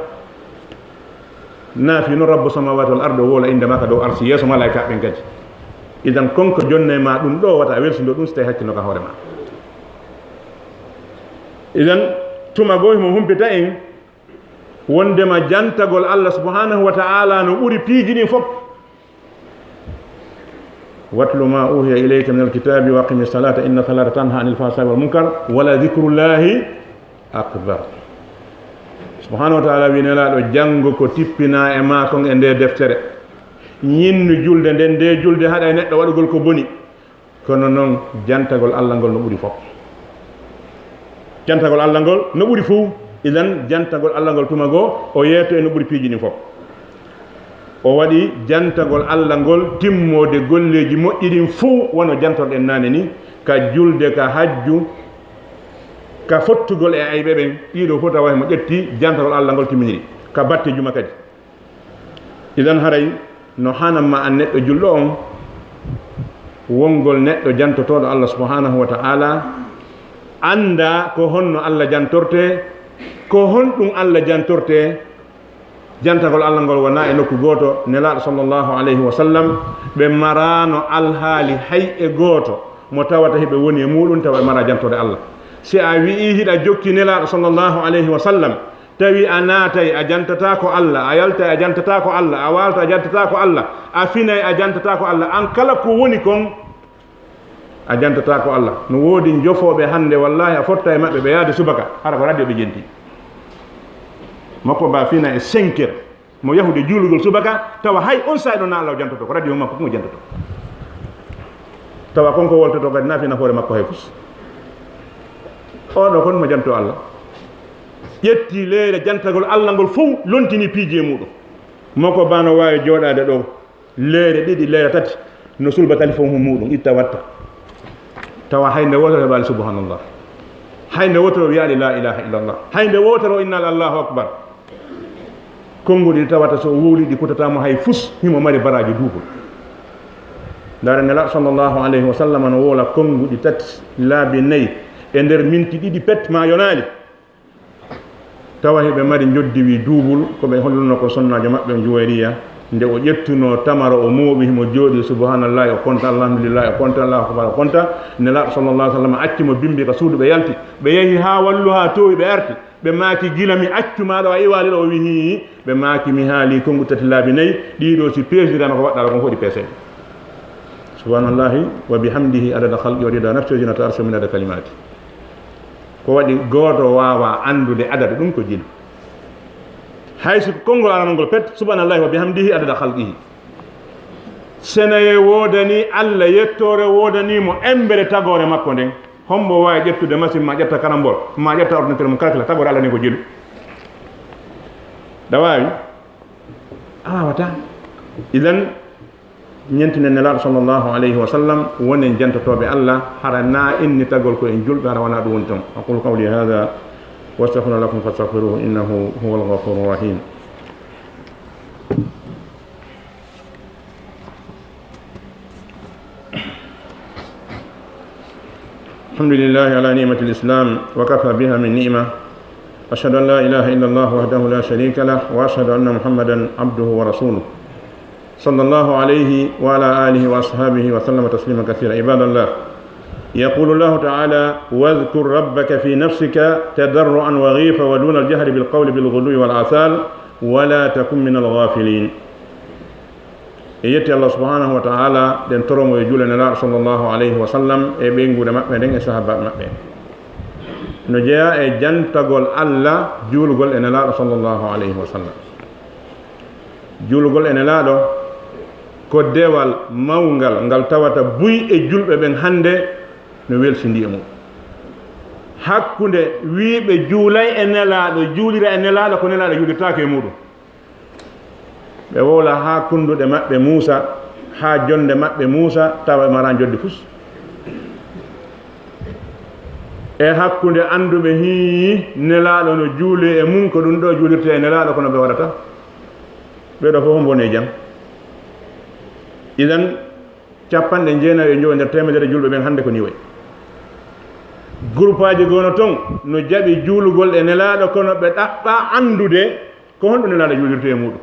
Naafi noon Rabbu samawati wal ardi o wowla innde ma ka dow arsi yeeso malaa'ika ɓen kadi. Idan kon ko jonne ma ɗum ɗo, wata a welsindo ɗum si tawi hakkilno ka hoore ma. Idan tuma goo himo humpita en wondema jantagol Allah subhanahu wa ta'ala no ɓuri piiji ɗin fof. Watlu ma uhiya ilayka min alkitabi wa aqimi salata inna salata tanha anil fahsai wal munkar wala dhikrullahi akbar. Subhanahu wa ta'ala wi Nelaaɗo, janngu ko tippinaa e maa kon e ndee deftere. Ñinnu julde nden, nde julde haɗay neɗɗo waɗugol ko boni. Kono noon, jantagol Allah ngol no ɓuri fof. Jantagol Allah ngol no ɓuri fof. Idan, jantagol Allah ngol tuma goo, o yeeto e no ɓuri piiji ɗin fof. O waɗi jantagol Allah ngol timmoode golleeji moƴƴi ɗin fof, wano jantorɗen naane ni, ka julde, ka hajju, ka fottugol e ayɓe ɓen, ɗiɗo fof tawa himo ƴetti jantagol Allah ngol timminiri, ka batte juma kadi. Idan haray no haanamma an neɗɗo julɗo on, wongol neɗɗo jantotooɗo Allah subhanahu wa ta'ala, annda ko honno Allah jantorte, ko honɗum Allah jantorte. Jantagol Allah ngol wonaa e nokku gooto. Nelaaɗo sallallahu alayhi wa sallam, ɓe maraano alhaali hay e gooto mo tawata hiɓe woni e muuɗum tawa ɓe mara jantoode Allah. Si a wi'i hiɗa jokki Nelaaɗo sallallahu alayhi wa sallam, tawi a naatay a jantataako Allah, a yaltay a jantataako Allah, a waalta a jantataako Allah, a finay a jantataako Allah, an kala ko woni kon, a jantataako Allah. No woodi njofooɓe hannde, wallaahi, a fotta e maɓɓe, ɓe yaade subaka, hara ko radio ɓe jenti. Makko ba fina e cinq heures, mo yahude juulugol subaka, tawa hay on saa'i ɗon na Allah o jantoto, ko radio makko ko mo jantoto. Tawa kon ko woltoto kadi na fina hoore makko hay fus. Oɗo kon mo janto Allah. Ƴetti leere jantagol Allah ngol fow, lontini piiji e muuɗum. Makko ba no waawi jooɗaade ɗo leere ɗiɗi, leere tati, no sulba téléphone mum muuɗum, itta watta. Tawa hay nde wootere heɓaali subhanallah. Hay nde wootere o wiyaali la ilaha illallah. Hay nde wootere o innaali Allahu akbar. Konnguɗi ɗi tawata so o wowli ɗi kutata mo hay fus, himo mari baraaji duubol. Ndaare Nelaaɗo sallallahu alayhi wa sallam no wowla konnguɗi tati, laabi nayi, e nder minti ɗiɗi pet ma yonaali. Tawa hiɓe mari njoddi wi duubul, ko ɓe holluno ko sonnaajo maɓɓe on Juwayriya. Nde o ƴettuno tamaro o mooɓi, himo jooɗi, subhanallahi o konta, alhamdulillahi o konta, Allahu akbar o konta. Nelaaɗo sallallahu alaihi wasallam acci mo bimbi ka suudu, ɓe yalti. Ɓe yahi haa wallu haa toowi, ɓe arti. Ɓe maaki, gila mi accu ma ɗo a iwaali ɗo? O wi, hii. Ɓe maaki, mi haali konnguɗi tati laabi nayi, ɗiɗo si peesirama ko waɗɗa ɗo kon foti peese. Subhanallahi wa bihamdihi adada khalqi wa rida nafsi wa zinata arshi wa midada kalimati. Ko waɗi gooto waawa anndude adadu ɗum ko jelu. Hay si ko konngol aranol ngol pet, subhanallahi wa bihamdihi adada khalqihi. Senayee woodanii Allah, yettoore woodanii mo embere tagoore makko nden. Hombo waawi ƴettude machine ma, ƴetta karambol ma, ƴetta ordinateur mo, calcula tagoore Allah nden ko jelu? Ɗa waawi? A waawataa. Idan, ñentinen Nelaaɗo sallallahu alayhi wa sallam, wonen jantotooɓe Allah, hara na innitagol ko en julɓe, hara wonaa ɗum woni toon. أقول قولي هذا وأستغفر الله لكم فاستغفروه إنه هو الغفور الرحيم. الحمد لله على نعمة الإسلام وكفى بها من نعمة. أشهد أن لا إله إلا الله وحده لا شريك له وأشهد أن محمدا عبده ورسوله. صلى الله عليه وعلى آله وأصحابه وسلم تسليما كثيرا. عباد الله، يقول الله تعالى: واذكر ربك في نفسك تضرعا وخيفة ودون الجهر بالقول بالغدو والآصال ولا تكن من الغافلين. E yetti Allah subhanahu wa ta'ala, ɗen toromo e juule Nelaaɗo sallallahu alayhi wa sallam e ɓeynguure maɓɓe nden e sahaabaaɓe maɓɓe. No jeyaa e jantagol Allah, juulgol e Nelaaɗo sallallahu alayhi wa sallam. Juulgol e Nelaaɗo ko dewal mawngal ngal tawata buy e julɓe ɓen hannde no welsindi e mum. Hakkunde wiiɓe juulay e Nelaaɗo, juulira e Nelaaɗo, ko Nelaaɗo juulirtaake e muuɗum. Ɓe wowla haa kunnduɗe maɓɓe muusa, haa jonnde maɓɓe muusa, tawa ɓe maraa joddi fus. E hakkunde annduɓe hii Nelaaɗo no juulee e mum, ko ɗum ɗo juulirtee e Nelaaɗo, kono ɓe waɗata. Ɓee ɗoo fof mbone jam. Idan, capanɗe jeenayi e jowo nder teemedere juulɓe ɓen hannde ko nii wayi. Groupaaji goo no ton no jaɓi juulugol e Nelaaɗo, kono ɓe ɗaɓɓaa anndude ko honɗum Nelaaɗo juulirtee e muuɗum.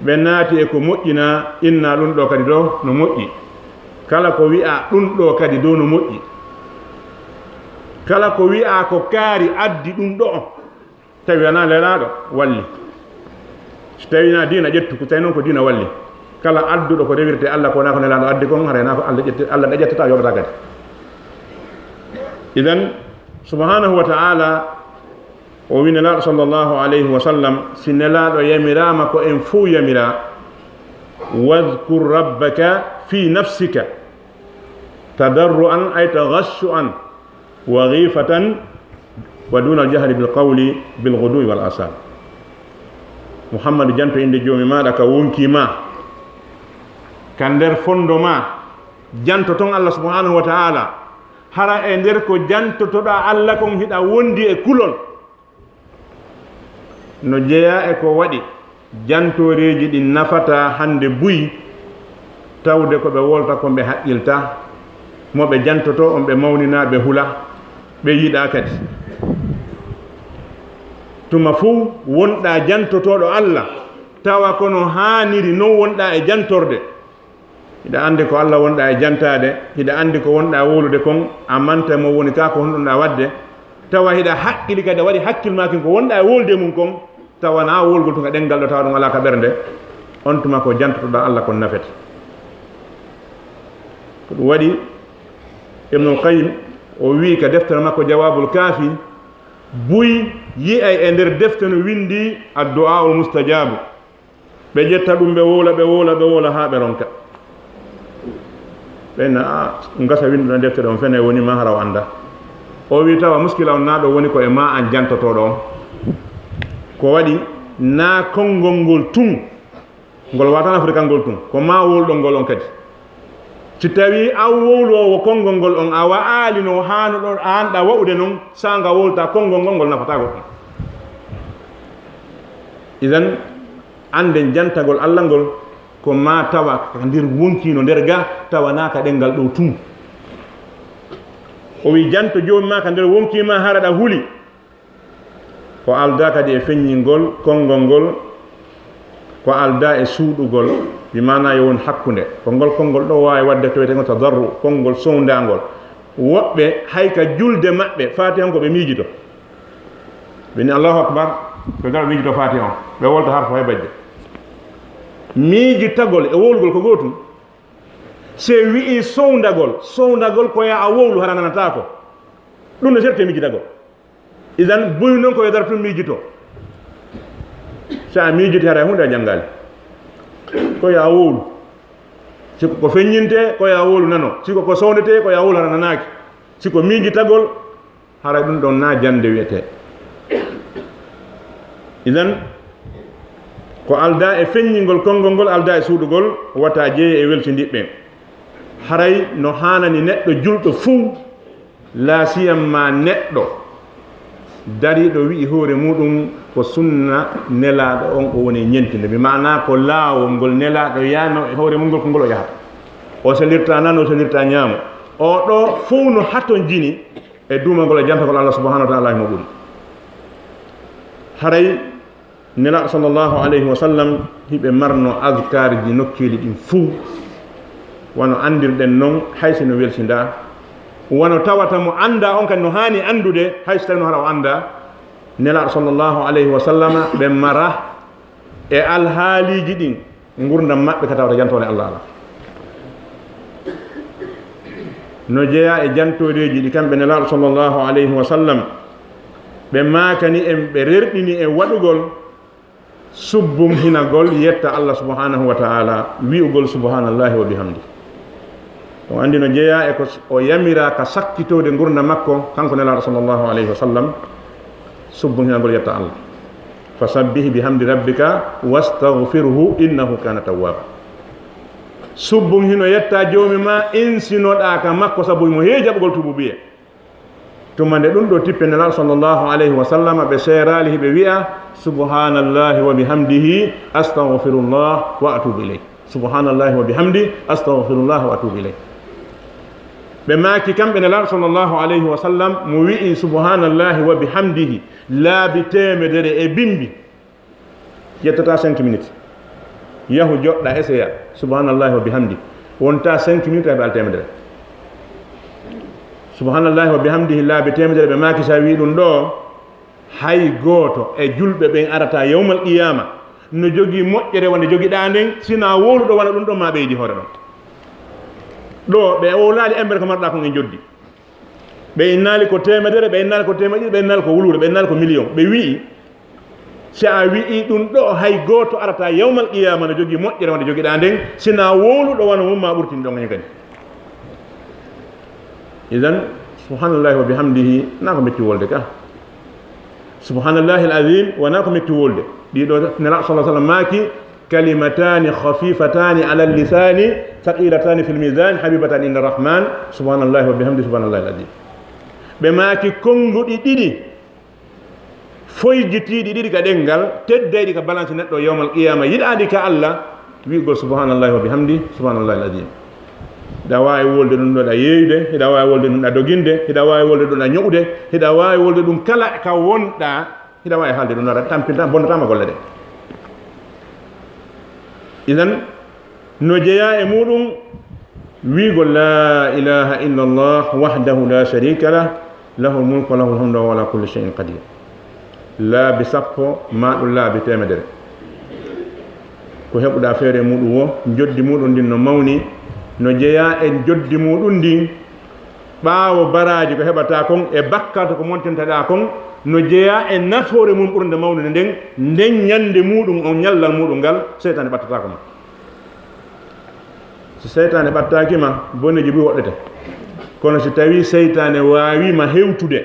Ɓe naati e ko moƴƴi naa, inna ɗum ɗoo kadi ɗoo no moƴƴi. Kala ko wi'aa ɗum ɗoo kadi ɗoo no moƴƴi. Kala ko wi'aa ko kaari addi ɗum ɗoo, tawi wanaa Nelaaɗo walli. So tawi naa diina ƴettu, ko tawi noon ko diina walli. Kala adduɗo ko rewirtee Alla ko wonaa ko Nelaaɗo addi kon, haray naa ko Alla ƴetti, Alla ɗaƴattata, yoɓata kadi. Idan, subhanahu wa ta'ala, o wi Nelaaɗo sallallahu alayhi wa sallam, si Nelaaɗo yamiraama ko en fow yamiraa, "Wadhkur rabbaka fi nafsika tadarru'an ay taghashu'an wa ghifatan wa duna al-jahri bil qawli bil ghuduwi wal asal." Muhammadu, janto innde Joomi maaɗa ka wonkii maa, ka nder fondo maa, janto ton Alla subhanahu wa ta'ala, hara e nder ko jantotoɗaa Alla kon hiɗa wondi e kulol. No jeyaa e ko waɗi jantooreeji ɗin nafataa hannde buy, tawde ko ɓe wolta kon ɓe haqqiltaa, mo ɓe jantotoo on ɓe mawninaa, ɓe hulaa, ɓe yiɗaa kadi. Tuma fow wonɗaa jantotooɗo Alla, tawa ko no haaniri non wonɗaa e jantorde. Hiɗa anndi ko Alla wonɗaa e jantaade, hiɗa anndi ko wonɗaa wowlude kon, a manta mo woni kaa ko honɗum ɗaa waɗde, tawa hiɗa haqqili kadi, a waɗi hakkil maa kin ko wonɗaa e wowlude mum kon, tawa naa wowlugol tun ka ɗemngal ɗoo, tawa ɗum alaa ka ɓernde, on tuma ko jantotoɗaa Alla kon nafete. Ko ɗum waɗi Ibnul Qayyim o wi'i ka deftere makko Jawaabul Kaafi, buy yi'ay e nder defte no winndi Addu'aa'ul Mustajaabu. Ɓe ƴetta ɗum, ɓe wowla, ɓe wowla, ɓe wowla haa ɓe ronka. Ɓe na, "A, ngasa winndana defte ɗon fene woni ma hara o annda." O wi, "Tawa muskila on naa ɗo woni ko e ma an jantotooɗo on. Ko waɗi naa konngol ngol tun, ngol waatan Afrika ngol tun, ko ma wowluɗo ngol on kadi. Si tawii an wowloowo konngol ngol on, a wa'aali no haanuɗo an ɗa wa'ude non, saa nga wowlta konngol ngol, ngol nafataa goɗɗum." Idan, annden jantagol Alla ngol, ko maa tawa ka nder wonkii no nder ga, tawa naa ka ɗemngal ɗoo tun. O wi, "Janto Joomi maa ka nder wonkii maa, hara ɗa huli." Ko aldaa kadi e feññingol konngol ngol, ko aldaa e suuɗugol, bi maanaa yo won hakkunde. Ko ngol konngol ɗoo waawi waɗde ko wiyetee ngol tadarru, konngol sowndaangol. Woɓɓe hay ka julde maɓɓe, Faatiha on ko ɓe miijito. Ɓe ni Allahu Akbar, ɓe ngara miijito Faatiha on, ɓe wolta harfa hay bajjo. Miijitagol e wowlugol ko gootum. Se wi'i sowndagol, sowndagol ko ya a wowlu hara nanataako. Ɗum no serti e miijitagol. Idan buy non ko yo dara tun miijito. Sa miijiti hara e huunde a janngaali. Ko yo a wowlu. Si ko ko feññintee, ko yo a wowlu nano. Si ko ko sowndetee, ko yo a wowlu hara nanaaki. Si ko miijitagol, haray ɗum ɗon naa jannde wiyetee. Idan, ko aldaa e feññingol konngol ngol, aldaa e suuɗugol, wata jeeye e welsindiɓɓe. Haray no haanani neɗɗo julɗo fuu, laa siyammaa neɗɗo dariiɗo wi'i hoore muuɗum ko sunna Nelaaɗo on o woni e ñentinde. Bi maanaa ko laawol ngol Nelaaɗo yaano e hoore mum ngol, ko ngol o yahata. O selirta nano, o selirta ñaamo. O ɗoo fuu no hatonjini e duumagol e jantagol Allah subhanahu wa ta'ala himo ɓuri. Haray Nelaaɗo sallallahu alayhi wa sallam hiɓe marno azkarji nokkeeli ɗin fuu, wano anndirɗen non, hay si no welsindaa, wano tawata mo anndaa on kadi no haani anndude, hay si tawii no hara o anndaa. Nelaaɗo sallallahu alayhi wa sallam ɓe mara e alhaaliiji ɗin, ngurndan maɓɓe ka tawata jantoore Allah alaa. No jeyaa e jantooreeji ɗi kamɓe Nelaaɗo sallallahu alayhi wa sallam ɓe maakani en, ɓe rerɗini en waɗugol subbunhinagol yetta Allah subhanahu wa ta'ala, wi'ugol subhanallahi wa bihamdi. On anndi no jeyaa e ko o yamiraa ka sakkitowde ngurndan makko, kanko Nelaaɗo sallallahu alayhi wa sallam, subbunhinagol yetta Allah. Fasabbih bihamdi rabbika wastaghfirhu innahu kana tawwaba. Subbunhino yetta Joomi maa, insinoɗaa ka makko sabu himo heewi jaɓugol tuubuubuyee. Tuma nde ɗum ɗo tippe Nelaaɗo sallallahu alayhi wa sallam, ɓe seeraali hiɓe wi'a, "Subhanallahi wa bihamdihi, astaghfirullah wa atubu ilayh. Subhanallahi wa bihamdi, astaghfirullah wa atubu ilayh." Ɓe maaki kamɓe Nelaaɗo sallallahu alayhi wa sallam, mo wi'i, "Subhanallahi wa bihamdihi," laabi teemedere e bimbi, yettata cinq minutes. Yahu joɗɗa, essaya, "Subhanallahi wa bihamdi." Wonta cinq minutes, heɓa altemedere. "Subhanallahi wa bihamdihi" laabi teemedere, ɓe maaki sa wi ɗum ɗo, hay gooto e julɓe ɓen arata yawmal qiyama no jogii moƴƴere wonde jogiɗa nden, sina wowluɗo wona ɗum ɗon ma ɓeydi hoore ɗon. Ɗo ɓe wowlaali embere ko marɗa kon e joddi. Ɓe innaali ko teemedere, ɓe innaali ko teemedde ɗiɗi, ɓe innaali ko wuluure, ɓe innaali ko miliyon. Ɓe wi'i, si a wi'i ɗum ɗo, hay gooto arata yawmal qiyama no jogii moƴƴere wonde jogiɗa nden, sina wowluɗo wano mum ma ɓurtin ɗon hen kadi. Idan, subhanallahi wa bihamdihi, na ko metti wolde ka. Subhanallahi al-azim, wona ko metti wolde. Ɗiɗo, Nelaaɗo sallallahu alaihi wasallam maaki, "Kalimatani khafifatani ala lisani, thaqilatani fil mizan, habibatani inda rahman, subhanallahi wa bihamdi, subhanallahi al-azim." Ɓe maaki, "Konnguɗi ɗiɗi, foyjitiiɗi ɗiɗi ka ɗenngal, teddayɗi ka balance neɗɗo yawmal qiyama, yiɗaaɗi ka Allah, wi'ugol subhanallahi wa bihamdi, subhanallahi al-azim." Hiɗa waawi wolde ɗum ɗo ɗa yeeyude, hiɗa waawi wolde ɗum ɗa doginde, hiɗa waawi wolde ɗum ɗa ño'ude, hiɗa waawi wolde ɗum kala ka wonɗa, hiɗa waawi haalde ɗum, ara tampinta, bonnataama golle ɗe. Idan, no jeyaa e muɗum wi'ugol, "La ilaha illa Allah wahdahu la sharika lah, lahul mulku wa lahul hamdu wa huwa ala kulli shay'in qadir." Laabi sappo, ma ɗum laabi teemedere. Ko heɓuɗa feere muɗum wo, joddi muɗum ndin no mawni, no jeyaa e joddi muɗum ndin, ɓaawo baraaji ko heɓata kon e bakkaatu ko montintaɗa kon, no jeyaa e nafoore mum ɓurnde mawnude nden, nden ñande muɗum on, ñallal muɗum ngal, seytaane ɓattataako ma. Si seytaane ɓattaaki ma, boneeji buy woɗɗete. Kono si tawii seytaane waawi ma hewtude,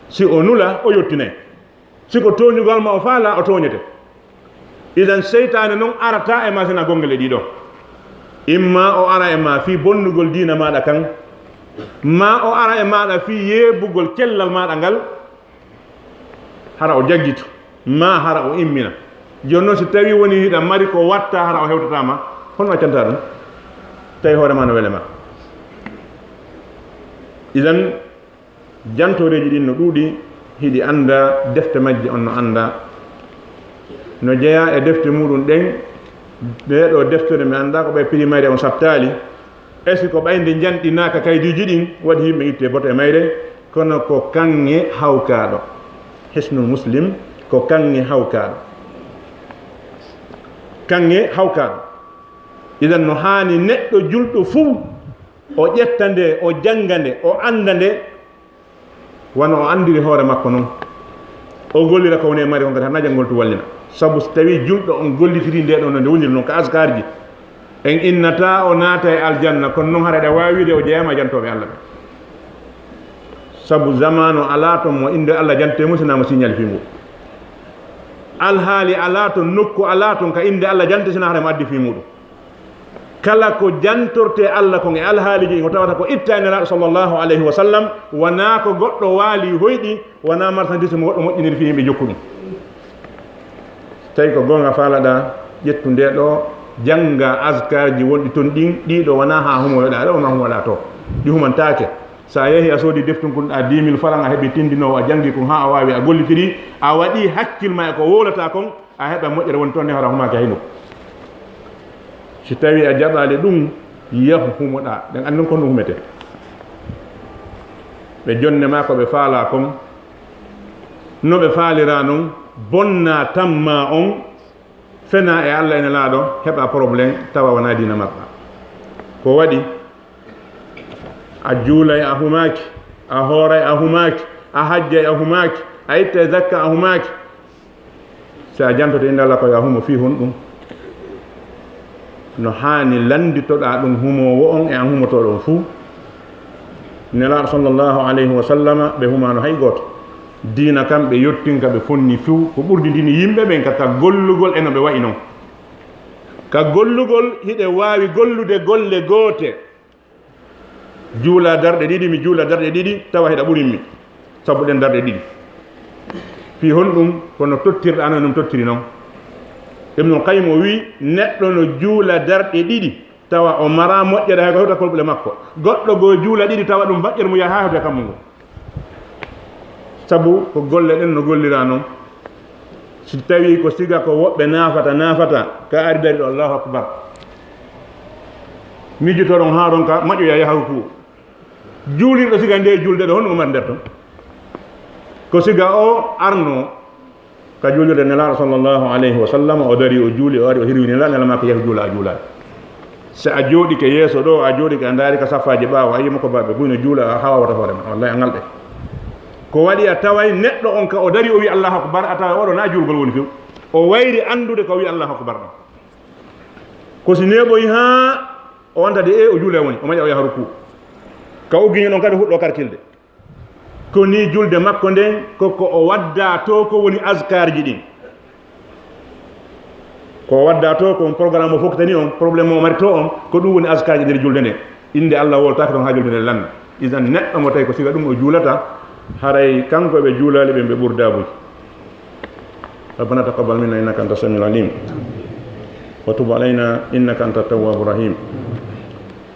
si o nula, o yottinay. Si ko tooñugol ma o faala, o tooñete. Idan seytaane non arata e ma sina gongole ɗiɗo. Imma o ara e ma fii bonnugol diina maaɗa kan, ma o ara e maaɗa fii yeebugol cellal maaɗa ngal, hara o jaggitu, ma hara o immina. Jooni non si tawii woni hiɗa mari ko watta hara o hewtata ma, honno accanta ɗum? Tawi hoore ma no wele ma. Idan, jantooreeji ɗin no ɗuuɗi, hiɗi annda, defte majji on no annda. No jeyaa e defte muɗum ɗen, ɗee ɗoo deftere mi annda ko ɓay piri mayre on sattaali. Est-ce que ko ɓay nde njanɗinaaka kaydiiji ɗin waɗi yimɓe itte boto e mayre? Kono ko kaŋŋe hawkaaɗo. Hisnul Muslim ko kaŋŋe hawkaaɗo. Kaŋŋe hawkaaɗo. Idan no haani neɗɗo julɗo fuu o ƴetta nde, o jannga nde, o annda nde, wano o anndiri hoore makko non. O gollira ko woni e mari kon kadi, hana janngol tu wallina. Sabu so tawii julɗo on gollitirii nde ɗon no nde woniri non ka askarji, en innata o naata e aljanna, kono non hara eɗa waawi wiide o jeyaama e jantooɓe Allah ɓe. Sabu zamaanu alaa ton mo innde Allah jante mo sinaa mo siñal fii muɗum. Alhaali alaa ton, nokku alaa ton ka innde Allah jante sinaa hara mo addi fii muɗum. Kala ko jantorte Allah kon e alhaaliiji ɗin, ko tawata ko itta e Nelaaɗo sallallahu alayhi wa sallam, wonaa ko goɗɗo waali hoyɗi, wonaa marchandise mo goɗɗo moƴƴiniri fii yimɓe jokku ɗum. Tawi ko goonga faalaɗaa, ƴettu nde ɗo, jannga azkarji wonɗi ton ɗin, ɗiɗo wonaa haa humoyoɗaa ɗo, wonaa humoɗaa to. Ɗi humantaake. Sa yehi a soodi deftu kun ɗa dix mille francs, a heɓi tindinoowo, a janngi kun haa a waawi, a gollitiri, a waɗi hakkil ma e ko wowlata kon, a heɓa moƴƴere woni toon, ne hara humaaki hay nokku. Si tawii a jaɓaali ɗum, yahu humoɗaa. Ɗen anndi ko no humetee. Ɓe jonne maa ko ɓe faalaa kon, no ɓe faaliraa non, bonnaa tammaa on, fenaa e Alla e Nelaaɗo, heɓa problème, tawa wonaa diina maɓɓa. Ko waɗi, a juulay a humaaki, a hooray a humaaki, a hajjay a humaaki, a ittay zakka a humaaki. Si a jantoto innde Alla ko yo a humo fii honɗum? No haani lannditoɗaa ɗum humoowo on e an humotooɗo on fuu. Nelaaɗo sallallahu alayhi wa sallama, ɓe humaano hay gooto. Diina kan ɓe yottin ka, ɓe fonni fuu. Ko ɓurdintini yimɓe ɓen ka, ka gollugol e no ɓe wa'i non. Ka gollugol, hiɗe waawi gollude golle goote. Juula darɗe ɗiɗi, mi juula darɗe ɗiɗi, tawa hiɗa ɓurin mi. Sabu ɗen darɗe ɗiɗi. Fii honɗum? Kono tottirɗa no ɗum tottiri non. Ibnul Qayyim o wi, neɗɗo no juula darɗe ɗiɗi, tawa o mara moƴƴere hay ko hewta kolɓule makko. Goɗɗo goo juula ɗiɗi, tawa ɗum baƴƴere mum yaha hewta kammu ngu. Sabu ko golle ɗen no gollira non. Si tawi ko siga ko woɓɓe naafata, naafata, ka ari dari ɗo, Allahu Akbar. Mijotoɗon haa ronka maƴoya yaha ruku. Juulirɗo siga nde julde ɗo, honno o mari nder ton? Ko siga o arno ka juulirde Nelaaɗo sallallahu alayhi wa sallam, o dari, o juuli, o ari, o hirwini Nelaaɗo, Nelaaɗo maaki, "Yahu juula, a juulaali." Si a jooɗike yeeso ɗo, a jooɗike, a ndaari ka saffaaji ɓaawo, a yii mo ko baɓe buy no juula, a hawawata hoore ma, wallahi a ŋalɗe. Ko waɗi a taway neɗɗo on ka o dari, o wi, "Allahu Akbar," a taway oɗo na juulgol woni few. O wayri anndude ko o wi, "Allahu Akbar," ɗon. Ko si neeɓoyi haa o wonta de, e o juula woni, o maƴa o yaha ruku. Ka o giño ɗon kadi fuɗɗo karkilde. Ko ni julde makko nden, ko, ko o wadda to, ko woni azkarji ɗin. Ko o wadda to, ko on programme o fokkitani on, problème o mari to on, ko ɗum woni azkarji nder julde nden. Innde Allah woltaaka ton haa julde nden lanna. Idan neɗɗo mo tawi ko siga ɗum o juulata, haray kanko ɓe juulaali ɓen ɓe ɓuri daabuji. ربنا تقبل منا إنك أنت السميع العليم، وتب علينا إنك أنت التواب الرحيم.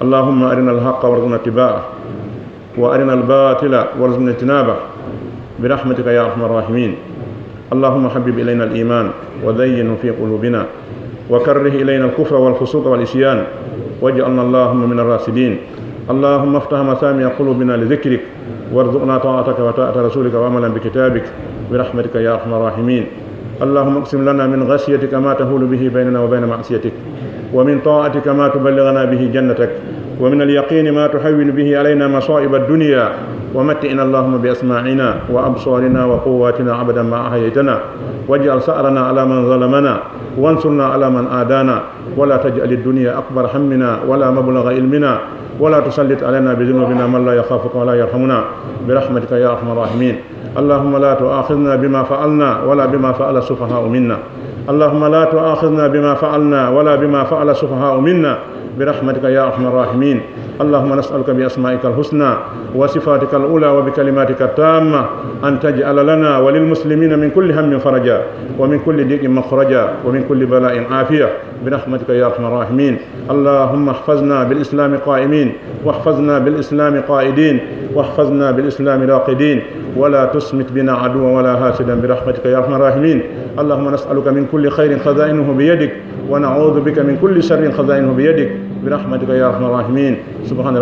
اللهم أرنا الحق وارزقنا اتباعه، وأرنا الباطل وارزقنا اجتنابه، برحمتك يا أرحم الراحمين. اللهم حبب إلينا الإيمان وزينه في قلوبنا، وكره إلينا الكفر والفسوق والعصيان، واجعلنا اللهم من الراشدين. اللهم افتح مسامع قلوبنا لذكرك، وارزقنا طاعتك وطاعة رسولك وعملا بكتابك، برحمتك يا أرحم الراحمين. اللهم اقسم لنا من خشيتك ما تحول به بيننا وبين معصيتك، ومن طاعتك ما تبلغنا به جنتك، ومن اليقين ما تهون به علينا مصائب الدنيا، ومتعنا اللهم بأسماعنا وأبصارنا وقواتنا أبدا ما أحييتنا، واجعل ثأرنا على من ظلمنا، وانصرنا على من عادانا، ولا تجعل الدنيا أكبر همنا ولا مبلغ علمنا، ولا تسلط علينا بذنوبنا من لا يخافك ولا يرحمنا، برحمتك يا أرحم الراحمين. اللهم لا تؤاخذنا بما فعلنا ولا بما فعل السفهاء منا. اللهم لا تؤاخذنا بما فعلنا ولا بما فعل السفهاء منا، برحمتك يا أرحم الراحمين. اللهم نسألك بأسمائك الحسنى وصفاتك العلى وبكلماتك التامة أن تجعل لنا وللمسلمين من كل هم فرجا، ومن كل ضيق مخرجا، ومن كل بلاء عافية، برحمتك يا أرحم الراحمين. اللهم احفظنا بالإسلام قائمين، واحفظنا بالإسلام قائدين، واحفظنا بالإسلام راقدين، ولا تشمت بنا عدوا ولا حاسدا، برحمتك يا أرحم الراحمين. اللهم نسألك من كل خير خزائنه بيدك، ونعوذ بك من كل شر خزائنه بيدك، برحمتك يا أرحم الراحمين. سبحان